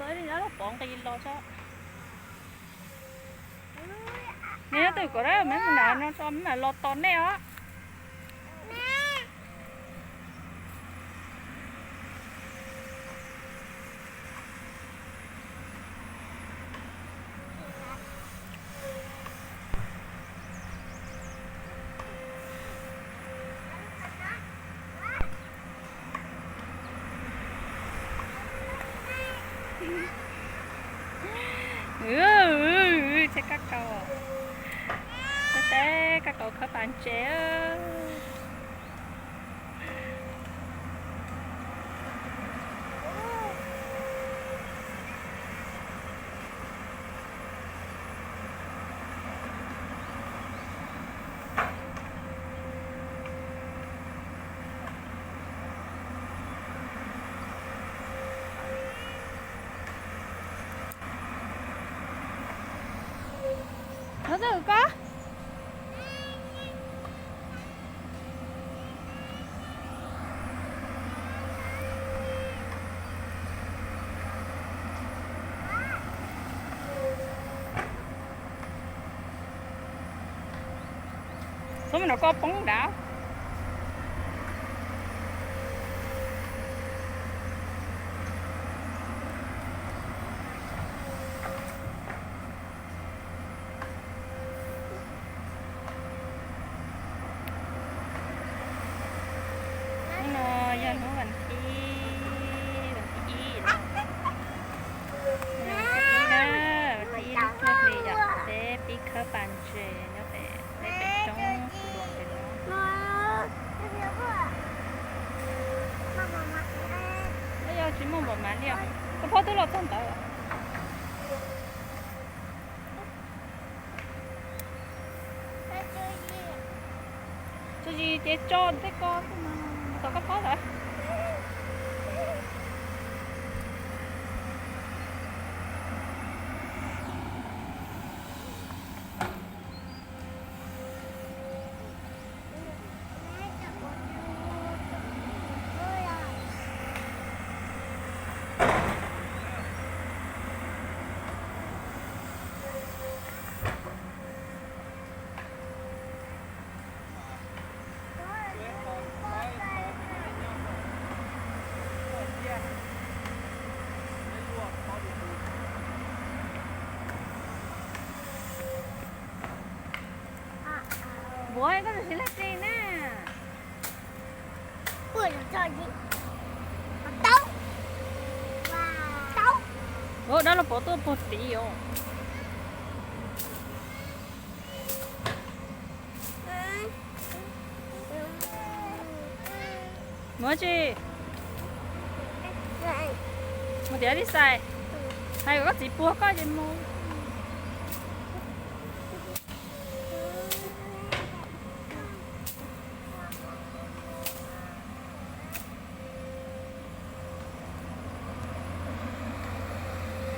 Pov nqis los tso. Nej nyob twj ywm kom dab, meb mus nram no tso, meb mam los tos nej os. Saib kab kaus, saib kab kaus khawb pas ntses. Nyob twj ywm koj. Txhob mus nrog koj poob nrad. Hnub no yog hnub vas thib, vas thib ib no. Vas thib ib na, vas thib ib lub cuaj hli yom, peb pib khawb pas ntses nyob pem, pem roob Xu Duas pem no. Yog tsis muaj npaum mas li os, koj phob twb los txog ntawd. Tso zis ces tso tej ko xwb mas, tom koj phob lawm. Npuav koj tus siv laj tsev na. Ua dab laug Pov tuaj puag tid os. Mus tsi? Mus tiav tib xais. Hais kom koj txiv puag koj ces mus.